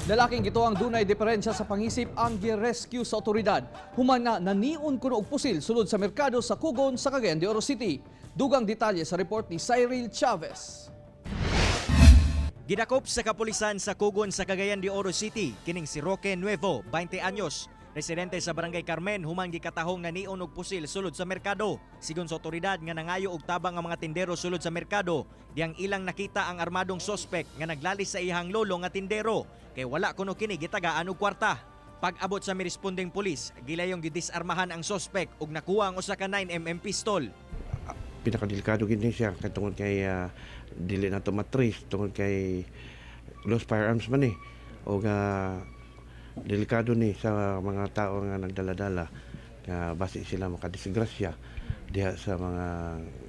Lalaking gituohang dunay diferensya sa pangisip ang gi-rescue sa otoridad. Human na nanion kuno og pusil sulod sa merkado sa Kugon sa Cagayan de Oro City. Dugang detalye sa report ni Cyril Chavez. Gidakop sa kapulisan sa Kugon sa Cagayan de Oro City kining si Roque Nuevo, 20 anyos, residente sa Barangay Carmen, human gikatahong nanion og pusil sulod sa merkado. Sigon sa otoridad nga nangayo og tabang ang mga tindero sulod sa merkado, diyang ilang nakita ang armadong sospek nga naglalis sa iyang lolo nga tindero kay wala kuno kini gitagaan og kwarta. Pag-abot sa mirespondeng pulis, gilayong gidisarmahan ang sospek ug nakuha ang usa ka 9 mm pistol. Pinakadelikado gid ni siya kay tungod kay dili na to ma-trace tungod kay loose firearms man eh, o nga delikado ni sa mga tao nga nagdala-dala nga basi sila makadisgrasya diha sa mga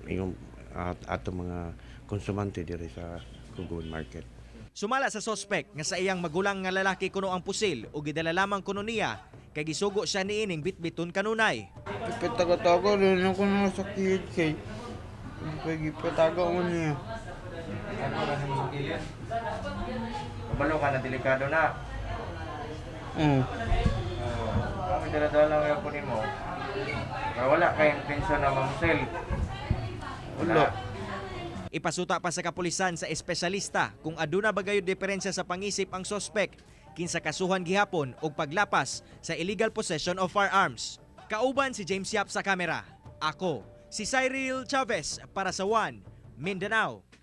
ingong at atong mga konsumante diri sa Kugon Market. Sumala sa sospek nga sa iyang magulang nga lalaki kuno ang pusil ug gidala lamang kuno niya kay gisugo siya niining bitbiton kanunay. Ipatago-tago rin ako na sa kilid kay Pagipatago mo niya. Ano ra sa kilid? Kabalo ka na delikado na. Oo. Oo. Kami dala-dala ngayon po nimo. Pero wala kay intensyon na mamusel. Wala. Ipasuta pa sa kapulisan sa espesyalista kung aduna ba gayud diferensya sa pangisip ang sospek, kinsa kasuhan gihapon og paglapas sa illegal possession of firearms. Kauban si James Yap sa kamera. Ako, si Cyril Chavez para sa One Mindanao.